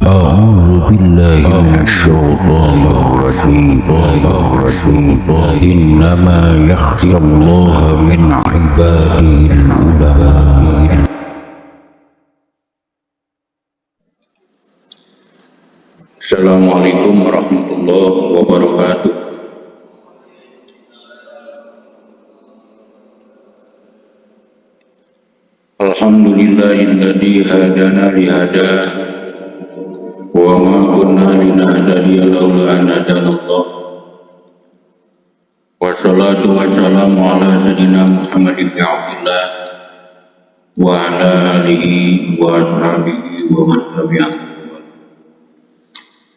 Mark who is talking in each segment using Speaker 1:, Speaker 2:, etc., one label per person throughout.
Speaker 1: أعوذ بالله من الشيطان الرجيم. إنما يخشى الله من عباده العلماء.
Speaker 2: Assalamualaikum warahmatullahi wabarakatuh. Alhamdulillahilladzi hadana lihada wa ma kunna linahtadiya laula an hadanallah. Wassalatu wassalamu ala sayyidina Muhammad ibn Abdullah wa ala alihi wa ashabihi wa man tabi'ahum.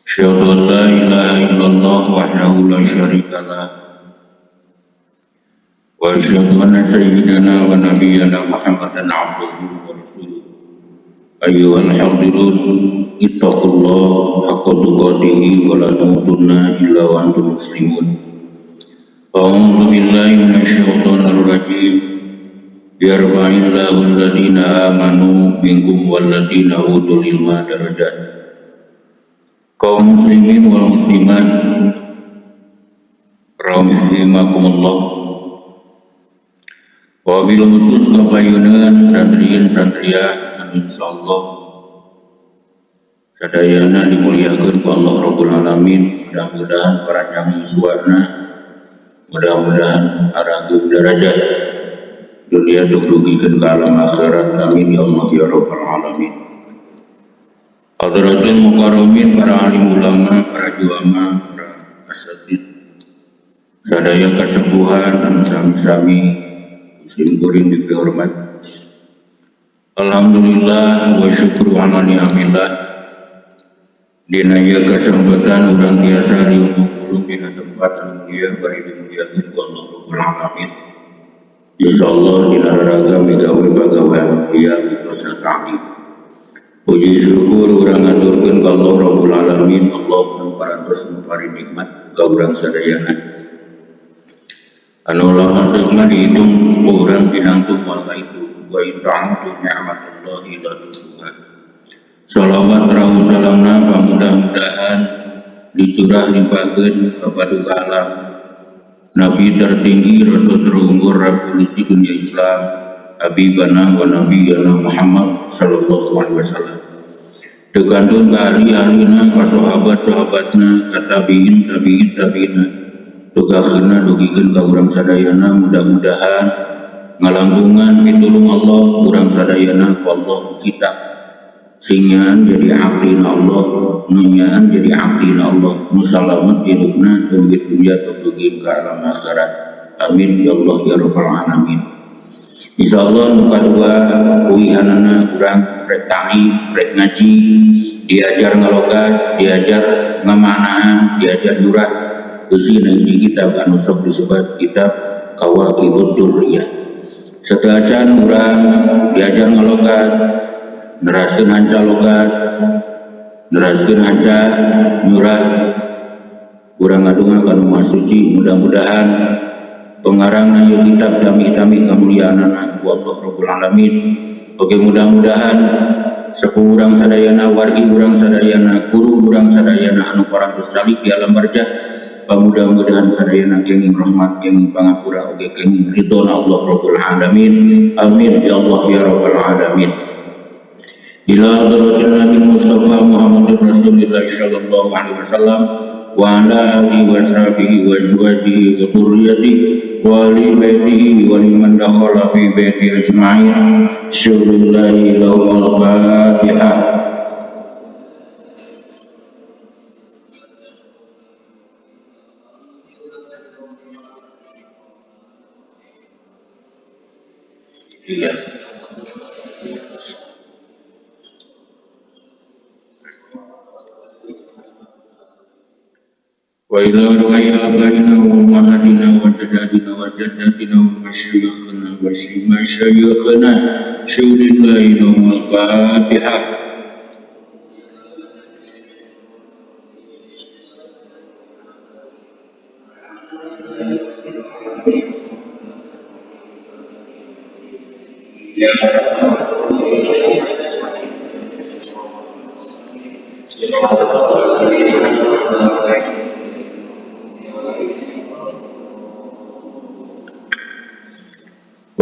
Speaker 2: Asyhadu an la ilaha illallah wahdahu la syarika lah wa asyhadu anna sayyidana wa nabiyyana Muhammadan abduhu wa rasuluh. Ayyuhal hadirun, ittaqullaha haqqa tuqatih wa la tamutunna illa wa antum muslimun. A'udzu billahi minasyaitonir rajim. Yarfa'illahu alladhina amanu minkum walladhina utul ilma darajat. Kaum muslimin wal muslimat rahimakumullah. Wabil khusus kapayunan santriin santriah insyaallah sadayana dimuliakeun ku Allah Rabbul Alamin. Mudah-mudahan paranjang yuswana, mudah-mudahan arageum derajat dunia dugdugikeun ka alam akhirat. Amin ya Allah ya Rabbal Alamin. Hadratul mukarramin, para alim ulama, para juama, para asatid, sadaya kasepuhan anu sami-sami sim kuring dipihormat. Alhamdulillah wa syukru ala ni'amillah. Dina ieu kasempatan urang tiasa riung dina tempat anu mulia bari dimuliakeun ku Allah Rabbul Alamin. Insyaallah dina raraga migawe pagawe anu mulia mitosa ta'lim. Puji syukur urang ngaturkeun ka Allah Rabbul Alamin, Allah anu parantos mapari nikmat ka urang sadayana. Anu lamun saeungna dihitung ku urang pinangtu moal kaitu. Wa in ta'uddu ni'matallahi la tuhsuha. Salawat rahu salamna pamudah-mudahan dicurah limpahkeun ka paduka alam Nabi tertinggi, Rasul terunggul, revolusi dunia Islam, Habibana wa Nabiyana Muhammad sallallahu alaihi wasallam. Tekantun ka ahli-ahlina, ka sahabat-sahabatna, ka tabi'in, tabi'in, tabi'ina. Tugakeunna dugikeun ka urang sadayana, mudah-mudahan ngalangkungan pitulung Allah urang sadayana ku Allah cita. Singyaan jadi abdina Allah, nunyaan jadi abdina Allah, nu salamet hidupna tuluy dunya tuluy ka alam akhirat. Amin ya Allah ya rabbal alamin. Insyaallah nu kadua uihanana urang rek tani, rek ngaji, diajar ngalogat, diajar ngamanaan, diajar nyurah eusina hiji kitab anu sok disebut kitab Kawakibud Durriyah. Sateuacan urang diajar ngalogat, neraskeun hanca logat, neraskeun hanca nyurah, urang ngadunga ka nu Maha Suci, mudah-mudahan pengarangna ieu kitab dami-dami kamuliaanana ku Allah Rabbul Alamin. Oke, mudah-mudahan sepuh urang sadayana, wargi urang sadayana, guru urang sadayana anu parantos salik di alam barjah, mudah-mudahan sadayana kenging rahmat, kenging pangapura, oge kenging ridho Allah Rabbul Alamin. Amin ya Allah ya Rabbal Alamin. Ila hadratin Nabi Mustafa Muhammadur Rasulullah sallallahu alaihi wasallam wa ala alihi wa sahbihi wa azwajihi wa dzurriyyatihi wa ahli baitihi wa liman dakhala fi baiti ajma'in. Syukurullahi lahumul Fatihah. Iya. Wa ila ru'aya abaina wa ummahatina wa jadadina wa jaddatina wa masyayikhina wa masyayikhina. Syukurullahi lahumul Fatihah. Wa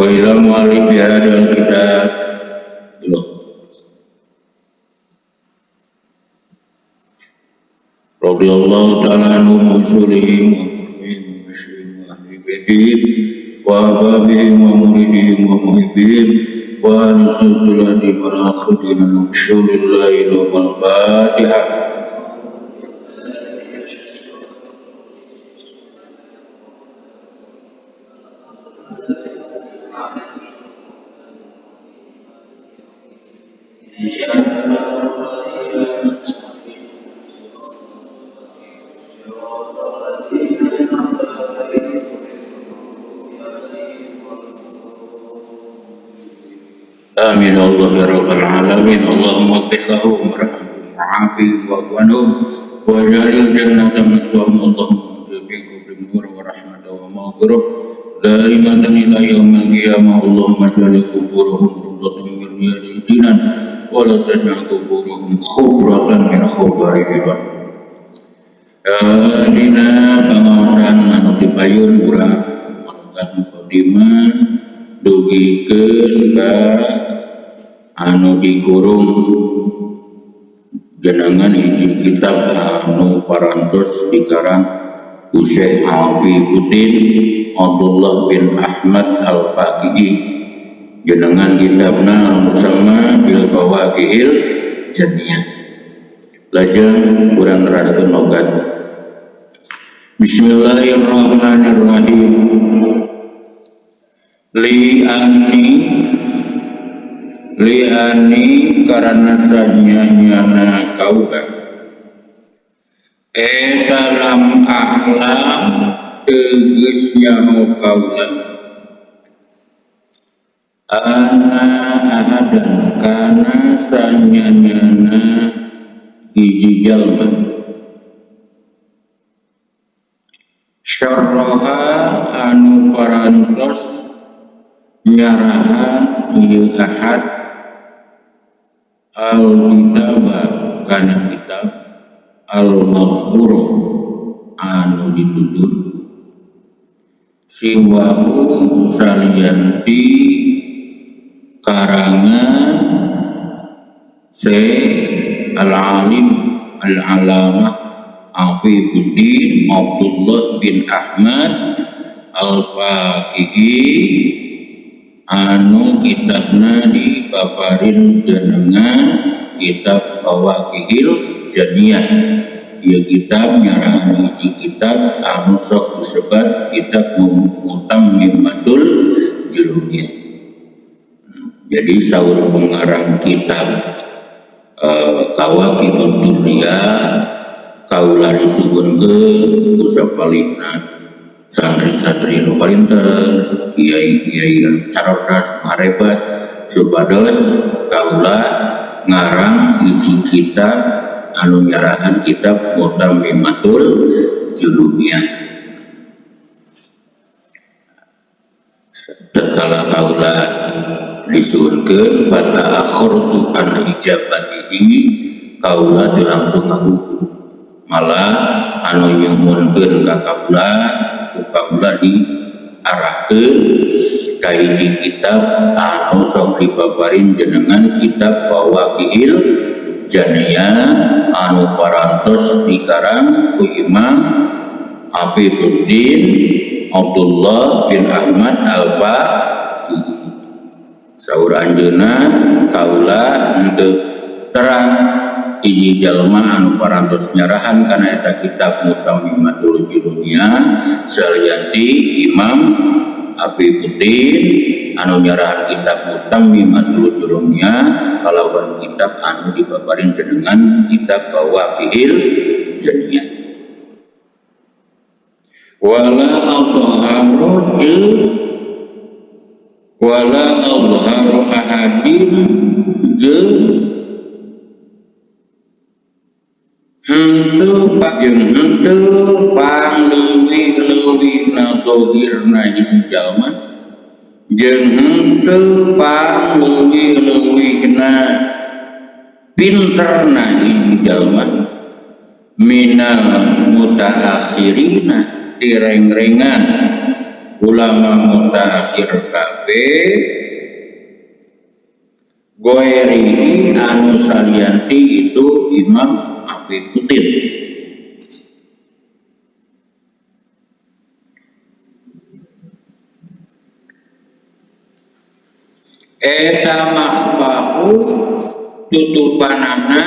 Speaker 2: ila mu'alif bihadzal kitab. Radhiyallahu ta'ala anhum usulihim wa qurrihim wa masyrihim wa ahli baitihim wa ahbabihim wa muridihim wa muhibbihim wa ahli silsilati wal akhidina min syurrillahi wal Fatihah. Amin Allah ya rabbal alamin. Allahumma ighfir lahum warhamhum wa'afihim wa'fu anhum waj'alil jannata maswahum. Allahumma anzil bihim nur wa rahmatan wa maghfirah daimatan ila yaumil qiyamah. Allahumma ij'al quburahum rawdatan min riyadil jinan wa la taj'al quburahum khubratan min khubaril ibad. Dina pangaosan anu dipayun urang melakukan mukadimah dugikeun ka anu dikurung jenengan hiji kitab anu parantos dikarang ku Syekh Afifuddin Abdullah bin Ahmad Al-Faqihi. Jenengan kitabna Al-Musamma bil Fawaqihil Janiyah. Lajeng kurang neraskeun logat. Bismillahirrahmanirrahim. Liani karena sanyana kauga eta lam a'lam tegas nyaho kaula ana ahadan kana sanyana hiji jalma syarraha anu parantos nyarahan ieu ahad al-kitaba kana kitab al-madhkur anu ditutur siwahu salianti karangan Syekh Al-Alim Al-Alamah Afifuddin Abdullah bin Ahmad Al-Faqihi anu kitabna dipaparin jenengan kitab Fawaqihil Janiyah. Ieu kitab nyarahan hiji kitab anu sok disebat kitab Mutammimatul Jurumiyah. Jadi saur pengarang kitab Kawakibud Durriyah kaula disuhunkeun ku sapalihna santri-santri nu parinter, kiai-kiai anu carordas marebat supados kaula ngarang hiji kitab anu nyarahan kitab Mutammimatul Jurumiyah. Tatkala kaula disuhunkeun fata akhartu an ijabatihi kaula teu langsung ngagugu, malah anu nyuhunkeun ka kaula kaula diarahkeun ka hiji kitab anu sok dipaparin jenengan kitab Fawaqihil Janiyah anu parantos dikarang ku Imam Afifuddin Abdullah bin Ahmad Al-Faqihi. Saur anjeunna kaula henteu terang hiji jalma anu parantos nyarahan kana eta kitab Mutammimatul Jurumiyah salianti Imam Afifuddin anu nyarahan kitab Mutammimatul Jurumiyah kalawan kitab anu dipaparin jenengan kitab Fawaqihil Janiyah. Wala adharu wala adharu ahadin jeung henteu jeung henteu pangleuwih-leuwihna zahirna hiji jalma jeung henteu pangleuwih-leuwihna Pinterna hiji jalma minal mutaakhirina tirengrengan ulama mutaakhir kabeh goerihi anu salianti itu Imam Afifuddin. Eta mahbahu tutupanana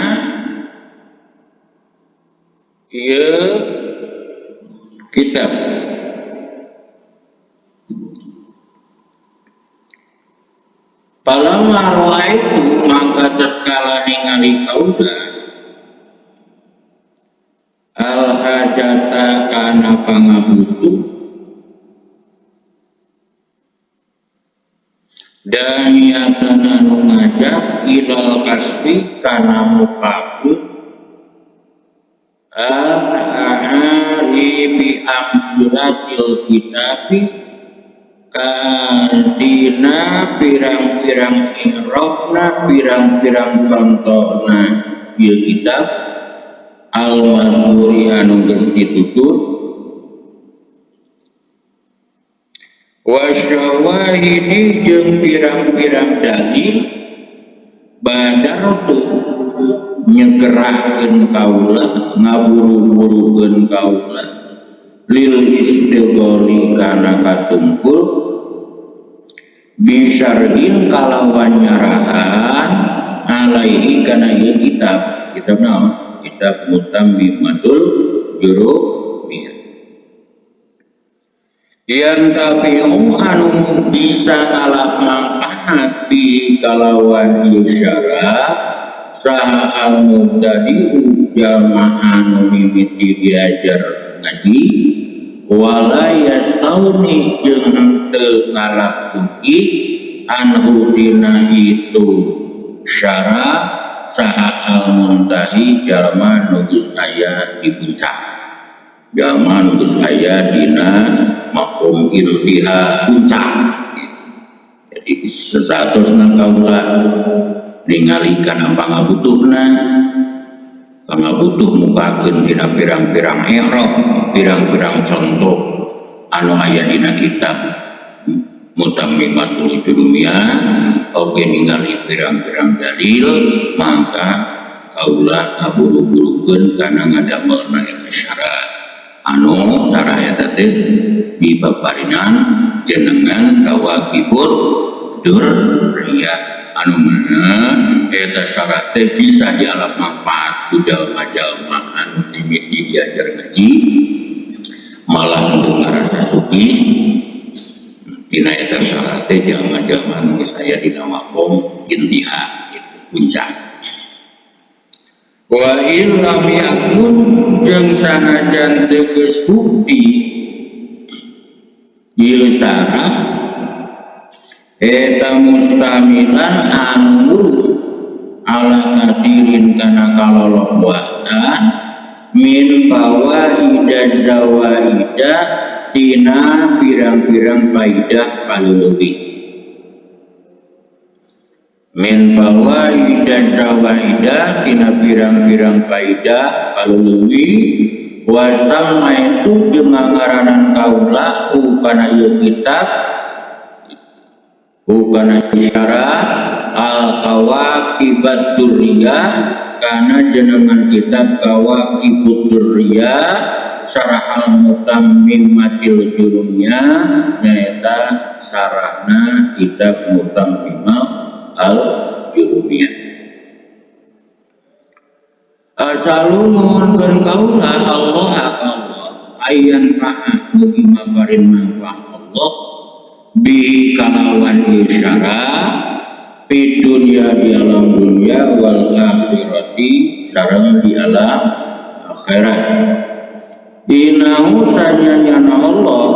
Speaker 2: ieu kitab palama raaitu mangka tatkala ningali kaula al hajata kana pangabutuh daniatan anu ngajak ilal kasbi kana mukaku an a'ari bi amsilatil kitabi kantina pirang-pirang i'rabna pirang-pirang contohna ieu kitab al-madhuri anu geus ditutur wasyawahidi jeung pirang-pirang dalil badartu nyegerakeun kaula ngaburu-burukeun kaula lil istigholi kana katungkul bisyarhin kalawan nyarahan alaihi kana ieu kitab kitab naon kitab Mutammimatul Jurumiyah yang tafi'u anu bisa ngalap manfaat bi kalawan isyarah saha al-mubtadi'u jalma anu mimiti diajar ngaji wala yastauni jeung henteu ngalap sugi anhu dina itu syarah saha al-muntahi jalma nu geus aya di puncak jalma nu geus aya dina makom intiha puncak. Jadi sesatosna kaula ningali kana pangabutuhna pangabutuh mukakeun dina pirang-pirang i'rab pirang-pirang contoh anu aya dina kitab Mutammimatul Jurumiyah oge ningali pirang-pirang dalil maka kaula ngaburu-burukeun kana ngadamelna eta syarat anu sarah eta teh dibaparinan jenengan kawakibur durriyah anu mana eta sarah teh bisa dialap manfaat ku jalma-jalma anu dimiti diajar ngaji malah nu ngarasa sugih dina eta sarah teh jalma-jalma anu geus aya dina makom intiha gitu puncak. Wa in lam yakun jeung sanajan teu geus bukti ieu sarah eta mustamilan anu ala katirin kana kalolobuatan min fawaida zawaida tina pirang-pirang faidah paluluwih min fawaida zawaida tina pirang-pirang faidah paluluwih wasama itu jeung ngaranan kaula kana ieu kitab kana isyarah al-kawakibat durriyah kana jenengan kitab kawakibut durriyah sarah al-mutammimatil jurumiyah nyaeta sarahna kitab mutammimal al-jurumiyah. Asalumun kaula Allah Allah ayan fa'a mugi maparin manfaat Allah bi kalawan isyarah di dunia di alam dunia wal akhirati sareng di alam akhirat. Inahu sanyana Allah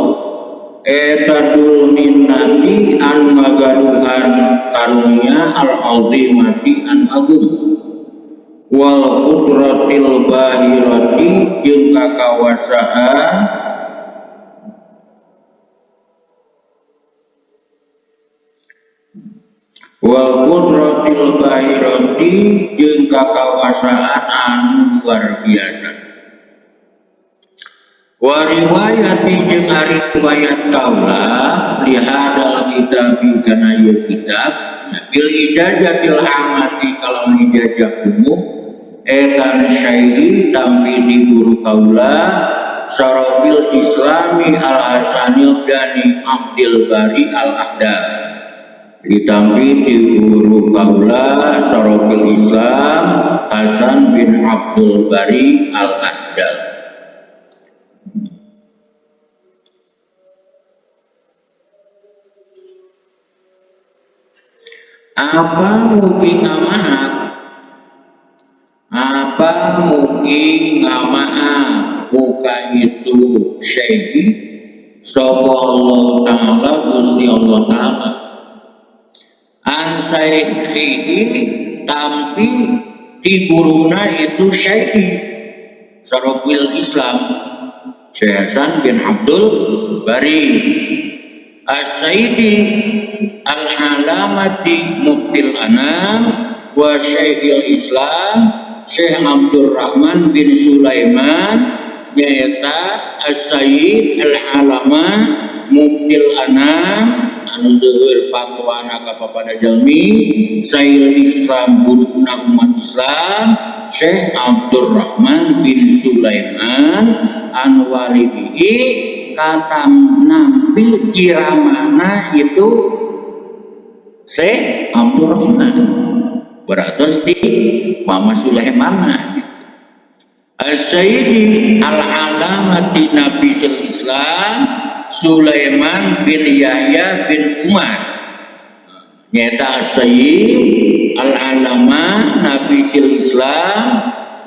Speaker 2: eta dul minnati an magaduhan karunia al azimati an agung wal qudratil bahirati jeung kakawasaan Wal qudratil bahirati jeung kakawasaan anu luar biasa. Wa riwayati jeung ari riwayat kaula li hadal kitab kana ieu kitab bil ijazatil amati kalawan ijazah umum eta syaihi tampi di guru kaula Sarabil Islami Al Hasanil Dani Abdul Bari Al Ahdal ditampi di guru kaula Sarabil Islam Hasan bin Abdul Bari Al Ahdal. Apa mugi ngamaaf, apa mugi ngamaaf buka itu syaihi sapa Allah Ta'ala Gusti Allah Ta'ala an syaihi tampi di guruna itu syaihi Sarabil Islam Syekh Hasan bin Abdul Bari As-Sayyidi Al-Alamati Muftil Anam wa Syekhil Islam Syekh Abdul Rahman bin Sulaiman nyaeta As-Sayyid Al-Alama Muftil Anam anu seueur fatwana ka papada jalmi Sayyidil Islam guruna umat Islam Syekh Abdul Rahman bin Sulaiman anu walidihi katam nampi kiramana itu Syekh Abdul Rahman beratus di Mama Sulaimana. As-Sayyidi Al-Alamati Nabi Islam Sulaiman bin Yahya bin Umar nyata As-Sayyid Al-Alamah Nabi Islam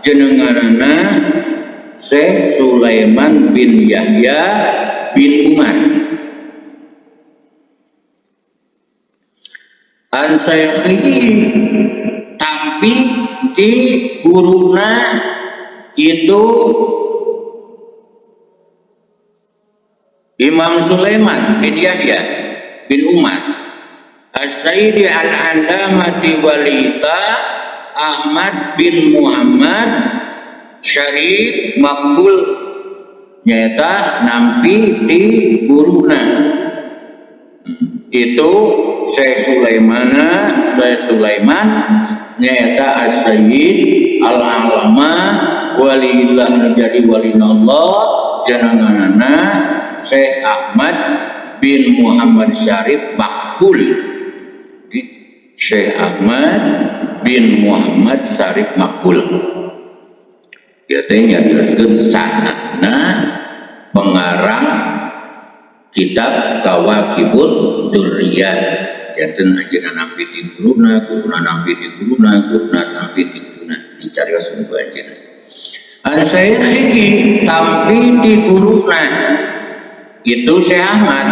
Speaker 2: jenenganana Syekh Sulaiman bin Yahya bin Umar. An syekhihi tampi di guruna itu Imam Sulaiman bin Yahya bin Umar As-Sayyidi Al-Alamati Walita Ahmad bin Muhammad Syarif Makbul nyata nampi di guruna itu Syekh Sulaimana Syekh Sulaiman nyata As-Sayyid Al-Alama Waliillah jadi walina Allah jenenganana Syekh Ahmad bin Muhammad Syarif Makbul. Syekh Ahmad bin Muhammad Syarif Makbul ieu teh nyarioskeun sanadna pengarang kitab Kawakibud Durriyah janten ajeuna nampi ti guruna, guruna nampi ti guruna, guruna nampi ti guruna dicarioskeun ku ajeuna. An syekhihi tampi ti guruna itu Syekh Ahmad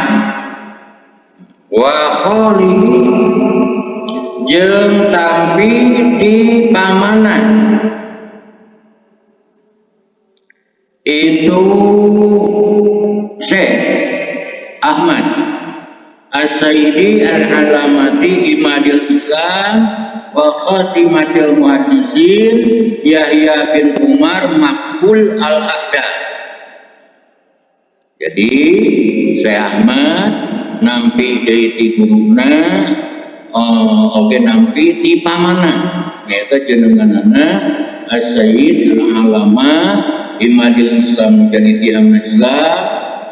Speaker 2: wa khalihi jeung tampi di pamanan itu Syekh Ahmad As-Sayyidi Al-Alamati Imadil Islam wa Khatimatil Muhaddisin Yahya bin Umar Makbul Al-Ahdal. Jadi Syekh Ahmad nampi deui ti guruna oge nampi ti pamana nyaeta jenenganana As-Sayyid Al-Alama Imadil Islam jadi tiang Islam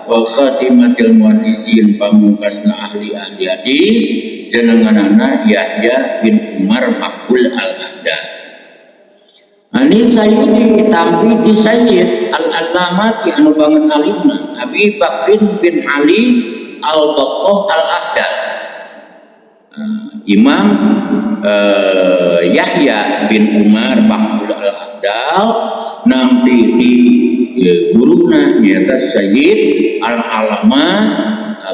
Speaker 2: wa khatimatil muhaddisin pamungkasna ahli-ahli hadis jenenganana Yahya bin Umar Makbul Al-Ahdal. Ani Sayyidi tampi ti Sayyid Al-Alamati anu banget alimna Abi Bakrin bin Ali Al-Battah Al-Ahdal. Imam Yahya bin Umar Makbul Al-Ahdal nampi di guruna nyaeta Sayyid Al-Alama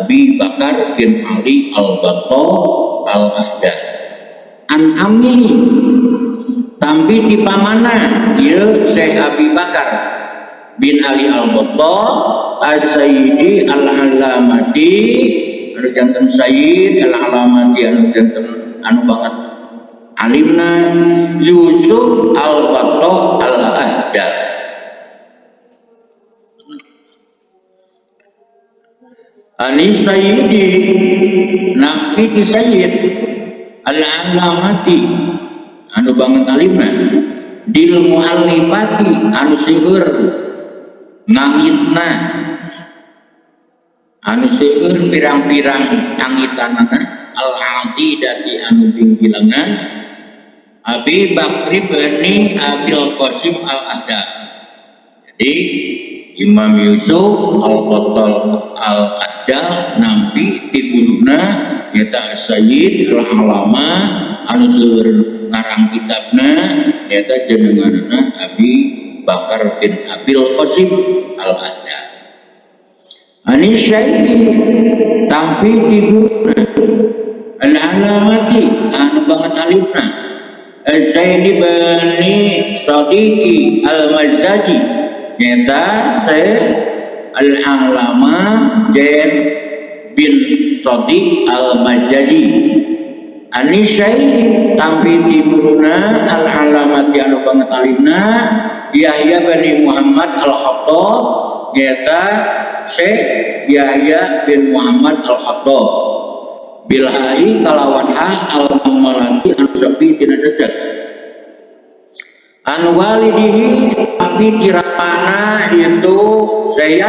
Speaker 2: Abi Bakar bin Ali Al-Battah Al-Ahdal. An ammi tampi di pamana ieu Syekh Abi Bakar bin Ali Al-Battah As-Sayyidi Al-Alamati anu janten Sayyid Al-Alamati anu janten anu banget alimna Yusuf Al-Battah Al-Ahdal. Ani Sayyidi nampi ti Sayyid Al-Alamati anu banget alimna dil muallifati anu seueur ngangitna anu seueur pirang-pirang angitanana al-adidati anu pinggilangan Abi Bakri bani Abil Qasim Al-Ahdal. Jadi Imam Yusuf Al-Qattal Al-Ahdal nampi ti guruna nyaeta Sayyid Al-Alama anu seueur ngarang kitabna nyaeta jenenganna Abi Bakar bin Abil Qasim Al-Ahdal. Ani Syekh tampi ti guruna Al-Alamati anu banget alimna Zaini bani Sadiqi Al-Mazzaji nyaeta Syekh Al-Alama Zain bin Sadiq Al-Mazzaji. Ani Syekh tampi ti guruna Al-Alamati anu banget alimna Yahya bin Muhammad Al-Khattab nyaeta Syekh Yahya bin Muhammad Al-Khattab bilhai kalawan ha al-mumalati anu sepi tina cecek anu walidihi tapi tiramana itu saya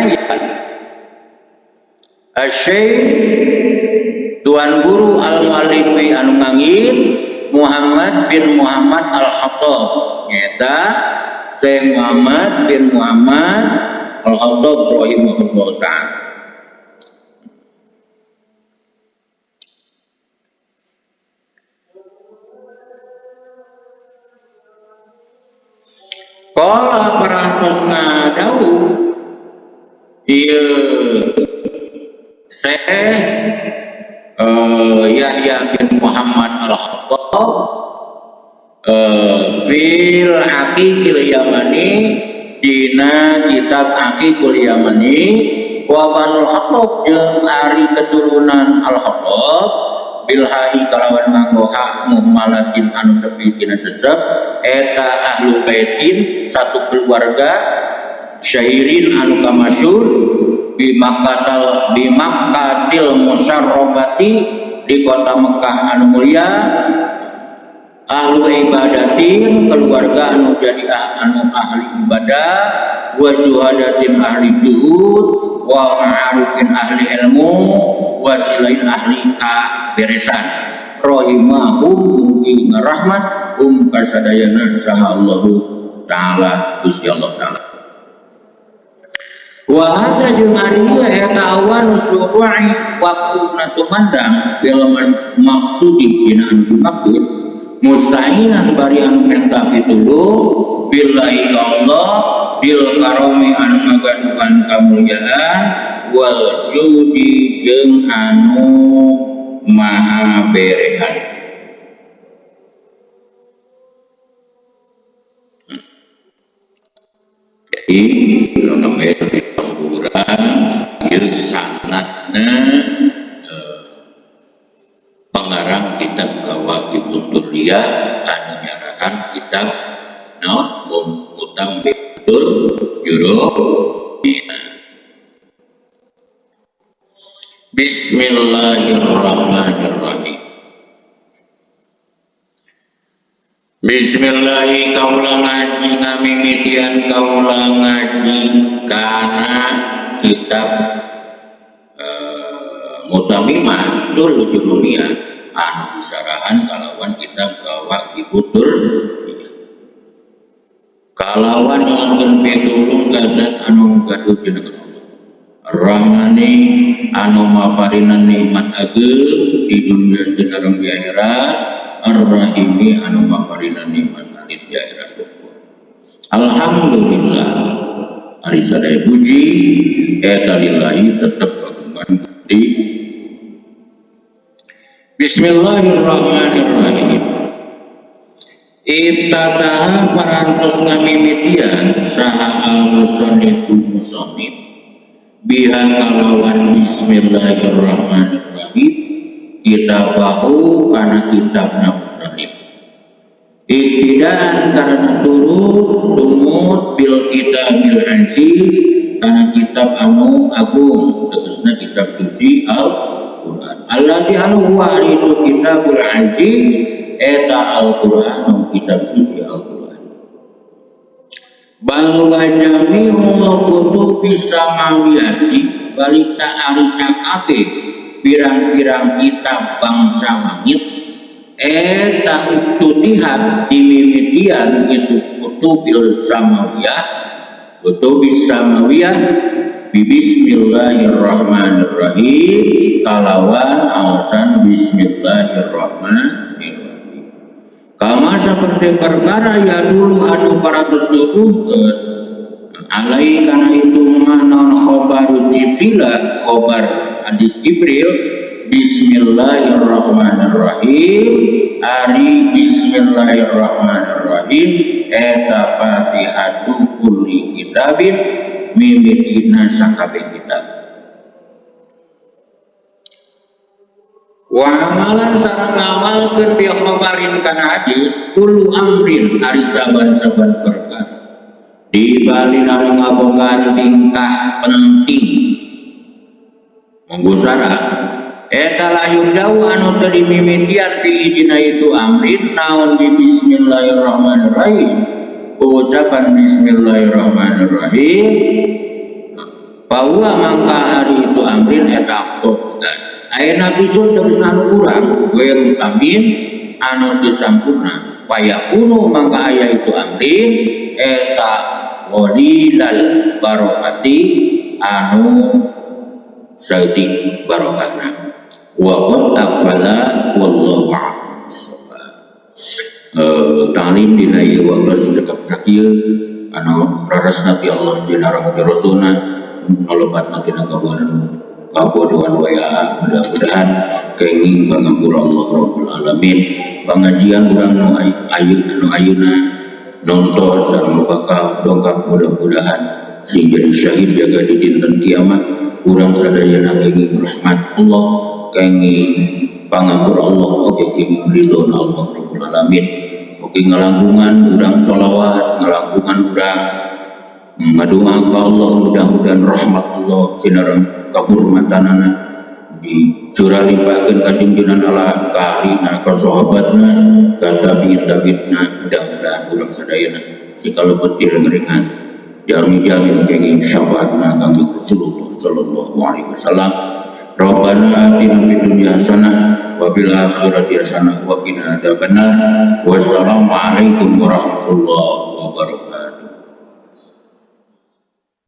Speaker 2: Syekh Tuan Guru Al-Muallifi anu ngangit Muhammad bin Muhammad Al-Khattab nyaeta Syekh Muhammad bin Muhammad Al-Khattab rahimahullah ta'ala. Qala parantosna dawuh ieu Syekh Yahya bin Muhammad Al-Khattab fil Aqiqil Yamani dina kitab Aqiqul Yamani wa Banul Khattab jeung ari keturunan Al-Khattab bilhahi kalawan nganggo hak muhmalatin anu sepi tina cecep eta ahlu baitin satu keluarga syahirin anu kamasyhur bi Makkatal bi Makkatil musarrabati di kota Mekah anu mulia ahlu ibadatin keluarga anu jadi anu ahli ibadah wa zuhadatin ahli juhud wa ma'arufin ahli ilmu wa silain ahli kaberesan rahimahum mugi ngarahmat hum kasadayana saha Allahu taala Gusti Allah taala. Wa hadza jeung ari ieu eta awan su'i waktuna tumandang bil maksudi dina anu dimaksud musta'inan bari anu menta pitulung billahi ka Allah bil karomi anu ngagaduhan kamulyaan wal judi jeung anu maha berehan. Jadi namanya kurang ieu sanadna pengarang kitab Kawakibud Durriyah anu nyarahan kitab no Mutammimatul Jurumiyah. Bismillahirrahmanirrahim. Bismillahi kaula ngaji ngamimitian kaula ngaji kana kitab Mutammimatul Jurumiyah anu disarahan kalawan kitab Kawakibud Durriyah. Kalawan nyuhunkeun pitulung ka zat anu gaduh jeneng Allah. Ar-Rahmani anu maparinan nikmat ageung di dunia sareng di akhirat, Ar-Rahimi anu maparinan nikmat alit di akhirat. Alhamdulillah ari sadaya puji eta lillahi tetep kagungan Gusti. Bismillahirrahmanirrahim. Ibtadaha parantos ngamimitian saha al-musannifu musannif biha kalawan bismillahirrahmanirrahim. kitabahu kana kitabna musannif iktidaan karena turut tumut bil kitabil aziz kana kitab anu agung tegasna kitab suci Al-Qur'an alladzi anu huwa ari itu kitabul aziz eta Al-Qur'an kitab suci Al-Qur'an bal wa jami'ul kutubi samawiyati balik ta ari sakabeh pirang-pirang kitab bangsa langit eta uktutihat dimimitian itu kutubil samawiyah kutubis samawiyah bi bismillahirrahmanirrahim kalawan aosan bismillahirrahmanirrahim kama seperti perkara ya dulu anu paratus nuduhkeun alai kana itu manon khobaru Jibril khobar hadis Jibril bismillahirrahmanirrahim ari bismillahirrahmanirrahim eta fatihatu kulli kitabin mimitina sakabeh kitab wa amalan sareng ngamalkeun bi khabarin kana hadis kullu amrin ari saban-saban perkara di bali anu ngabogaan tingkah penting monggo sara eta layu jauh anu teu dimimitian fi dina itu amrin naon di bismillahirrahmanirrahim ucapan bismillahirrahmanirrahim bahwa mangka hari itu amrin eta pegat ayeuna bisun terus anu kurang weru tamin anu teu sampurna payakunu mangka aya itu amrin eta walilal barokati anu saeutik barokatna wa qad afala wallahu a'lam bissawab. Ta'lim dina ieu waktu cekap sakieu anu raresna ti Allah sinareng ti Rasulna nu tina kabodohan waya mudah-mudahan kenging pangampura Allah Rabbul Alamin pengajian urang nu ayeuna nonton sareng bakal dongkap mudah-mudahan sing jadi syahid jaga di dinten kiamat urang sadayana kenging rahmat Allah kenging pangampura Allah oke kenging ridho Allah Rabbul Alamin oke ngalangkungan urang sholawat ngalangkungan urang ngadoa ka Allah mudah-mudahan rahmat Allah sinareng kahurmatanana dicurah limpahkeun ka junjunan Allah ka ahlina ka sahabatna ka tabi'in tabi'ina mudah-mudahan urang sadayana sikalebet ringan jalmi-jalmi kenging syafaatna kami Rasulullah sallallahu alaihi wasallam. Rabbana atina fid dunya hasanah wa fil akhirati hasanah wa qina adzabannar. Wassalamualaikum warahmatullahi wabarakatuh.